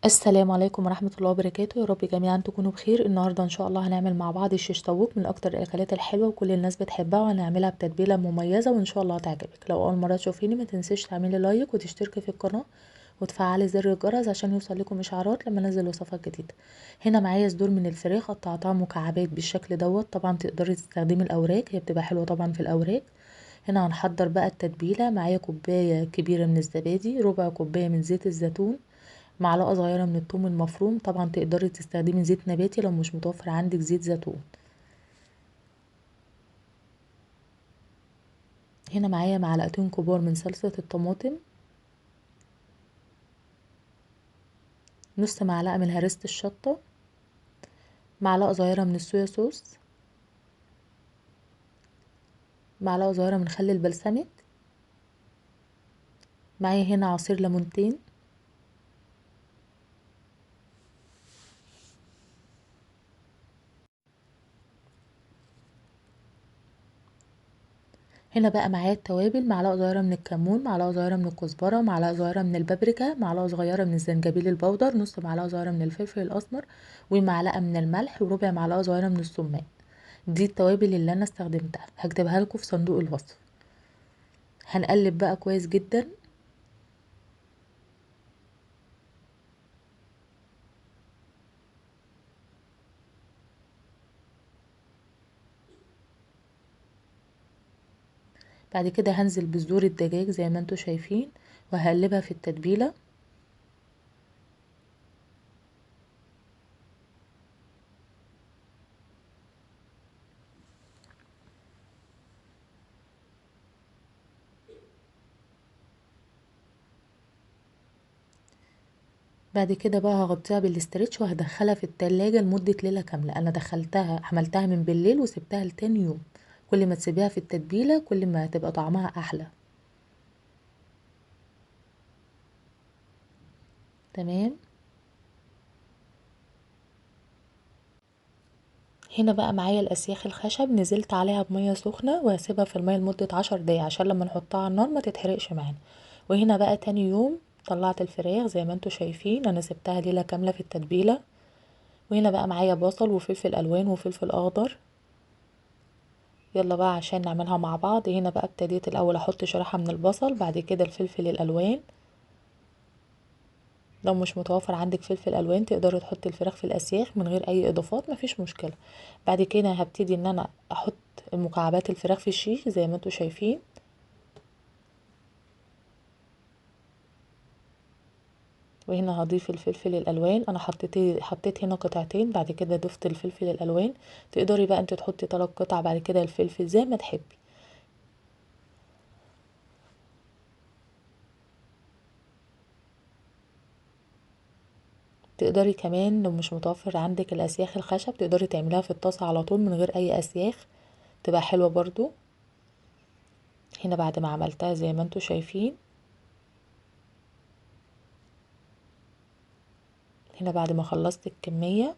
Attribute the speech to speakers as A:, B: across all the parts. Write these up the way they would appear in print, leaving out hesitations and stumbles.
A: السلام عليكم ورحمة الله وبركاته. يا رب جميعا تكونوا بخير. النهاردة ان شاء الله هنعمل مع بعض الشيش طاووق، من اكتر الاكلات الحلوة وكل الناس بتحبها، وهنعملها بتتبيلة مميزة وان شاء الله هتعجبك. لو اول مرة تشوفيني ما تنسيش تعملي لايك وتشتركي في القناة وتفعلي زر الجرس عشان يوصل لكم اشعارات لما انزل وصفات جديدة. هنا معايا صدور من الفراخ قطعتها مكعبات بالشكل دوت، طبعا تقدري تستخدمي الاوراق، هي بتبقى حلوة طبعا في الاوراق. هنا هنحضر بقى التتبيلة. معايا كوباية كبيرة من الزبادي، ربع كوباية من زيت الزيتون، معلقة صغيرة من الثوم المفروم، طبعا تقدري تستخدمي زيت نباتي لو مش متوفر عندك زيت زيتون. هنا معايا معلقتين كبار من صلصة الطماطم، نص معلقة من هريسة الشطة، معلقة صغيرة من الصويا صوص، معلقة صغيرة من خل البلسمك، معايا هنا عصير ليمونتين، هنا بقى معايا التوابل، معلقة صغيرة من الكمون، معلقة صغيرة من الكزبرة، معلقة صغيرة من البابريكا، معلقة صغيرة من الزنجبيل البودر، نص معلقة صغيرة من الفلفل الأسمر، ومعلقة من الملح، وربع معلقة صغيرة من السماق. دي التوابل اللي أنا استخدمتها، هكتبها لكم في صندوق الوصف. هنقلب بقى كويس جدا. بعد كده هنزل بصدور الدجاج زي ما انتوا شايفين وهقلبها في التتبيلة. بعد كده بقى هغطيها بالاسترتش وهدخلها في التلاجة لمدة ليلة كاملة. انا عملتها من بالليل وسبتها لتاني يوم. كل ما تسيبيها في التتبيلة كل ما هتبقى طعمها احلى. تمام. هنا بقى معايا الاسياخ الخشب، نزلت عليها بمية سخنة وهسيبها في المية لمدة 10 دقايق عشان لما نحطها على النار ما تتحرقش معانا. وهنا بقى تاني يوم طلعت الفراخ زي ما انتوا شايفين، انا سبتها ليلة كاملة في التتبيلة. وهنا بقى معايا بصل وفلفل الوان وفلفل اخضر. يلا بقى عشان نعملها مع بعض. هنا بقى ابتديت الاول احط شريحة من البصل، بعد كده الفلفل الالوان. لو مش متوفر عندك فلفل الوان تقدري تحطي الفراخ في الاسياخ من غير اي اضافات، مفيش مشكلة. بعد كده هبتدي ان انا احط مكعبات الفراخ في الشيش زي ما انتوا شايفين. وهنا هضيف الفلفل الالوان، انا حطيت هنا قطعتين، بعد كده ضفت الفلفل الالوان. تقدري بقى انت تحطي 3 قطع بعد كده الفلفل زي ما تحبي. تقدري كمان لو مش متوفر عندك الاسياخ الخشب تقدري تعمليها في الطاسه على طول من غير اي اسياخ، تبقى حلوة برضو. هنا بعد ما عملتها زي ما انتوا شايفين، هنا بعد ما خلصت الكمية.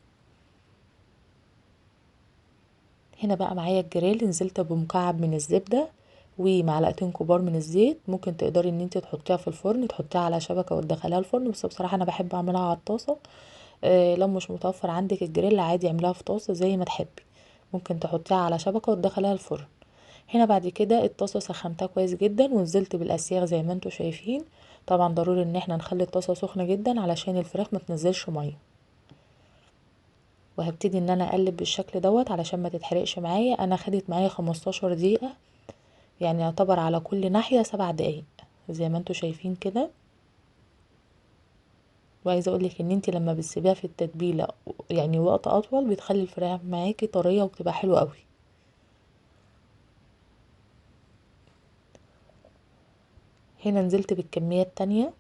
A: هنا بقى معايا الجريل، نزلت بمكعب من الزبدة ومعلقتين كبار من الزيت. ممكن تقدري ان انت تحطيها في الفرن، تحطيها على شبكة وتدخليها الفرن، بس بصراحة انا بحب اعملها على الطاسة. لو مش متوفر عندك الجريل عادي اعمليها في طاسة زي ما تحبي، ممكن تحطيها على شبكة وتدخليها الفرن. هنا بعد كده الطاسة سخنتها كويس جدا ونزلت بالاسياخ زي ما انتوا شايفين. طبعا ضروري ان احنا نخلي الطاسة سخنة جدا علشان الفراخ ما تنزلش مية. وهبتدي ان انا اقلب بالشكل دوت علشان ما تتحرقش معايا. انا خدت معايا 15 دقيقة، يعني يعتبر على كل ناحية 7 دقايق زي ما انتوا شايفين كده. وعايزة اقولك ان انتي لما بتسيبيها في التتبيلة يعني وقت اطول بتخلي الفراخ معاكي طرية وبتبقى حلوة قوي. هنا نزلت بالكمية التانية.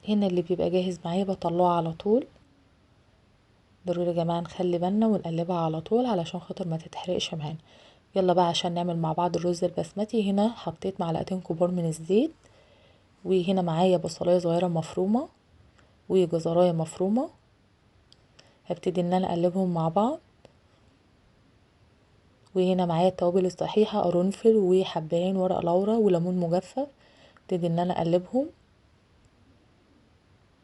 A: هنا اللي بيبقى جاهز معايا بطلعه على طول. ضروري يا جماعة نخلي بالنا ونقلبها على طول علشان خاطر ما تتحرقش معانا. يلا بقى عشان نعمل مع بعض الرز البسمتي. هنا حطيت معلقتين كبار من الزيت، وهنا معايا بصلاية صغيرة مفرومة وجزراية مفرومة. هبتدي ان انا اقلبهم مع بعض. وهنا معايا التوابل الصحيحة، قرنفل وحبهان ورق لورا وليمون مجفف. ابتدي ان انا اقلبهم.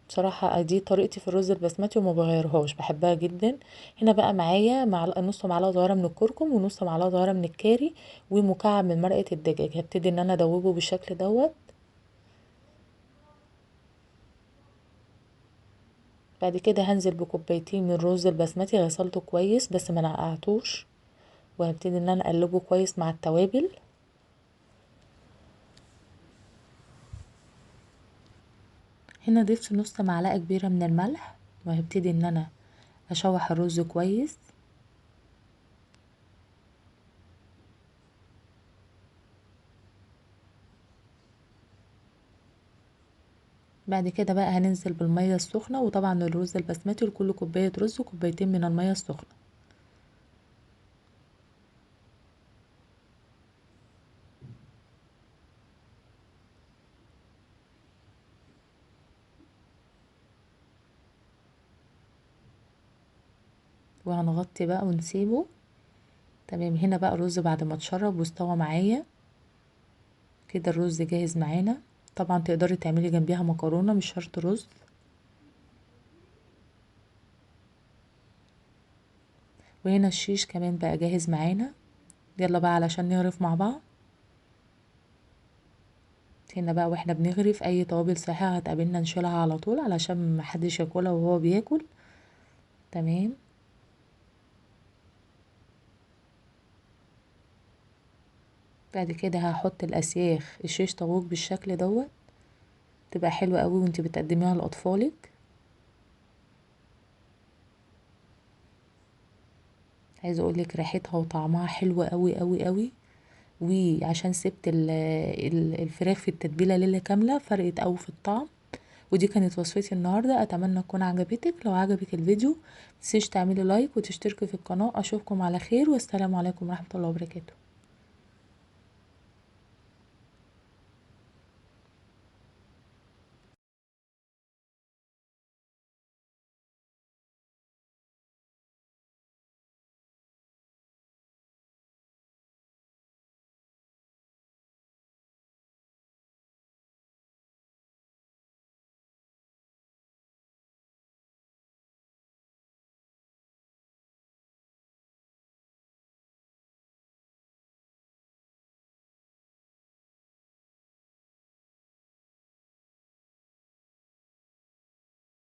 A: بصراحة دي طريقتي في الرز البسمتي وما بغيرهاش، بحبها جدا. هنا بقى معايا نص معلقة صغيرة من الكركم ونص معلقة صغيرة من الكاري ومكعب من مرقة الدجاج. هبتدي ان انا ادوبة بالشكل دوت. بعد كده هنزل بكوبايتين من الرز البسمتي، غسلته كويس بس ما نقعتوش، وهبتدي ان انا اقلبه كويس مع التوابل. هنا ضفت نص معلقة كبيرة من الملح، وهبتدي ان انا اشوح الرز كويس. بعد كده بقى هننزل بالمية السخنة، وطبعا الرز البسمتي لكل كوباية رز كوبايتين من المية السخنة. وهنغطي بقى ونسيبه. تمام. هنا بقى الرز بعد ما اتشرب واستوى معايا كده، الرز جاهز معانا. طبعا تقدري تعملي جنبيها مكرونة، مش شرط رز. وهنا الشيش كمان بقى جاهز معانا. يلا بقى علشان نغرف مع بعض. هنا بقى واحنا بنغرف اي توابل صحيحة هتقابلنا نشيلها على طول علشان محدش ياكلها وهو بياكل. تمام. بعد كده هحط الاسياخ الشيش طاووق بالشكل دوت، تبقى حلوة قوي وانتي بتقدميها لاطفالك. عايزه اقولك ريحتها وطعمها حلو قوي قوي قوي. وعشان سبت الفراخ في التتبيله ليلة كاملة فرقت قوي في الطعم. ودي كانت وصفتي النهارده، اتمنى تكون عجبتك. لو عجبك الفيديو متنسيش تعملي لايك وتشتركي في القناة. اشوفكم على خير، والسلام عليكم ورحمة الله وبركاته.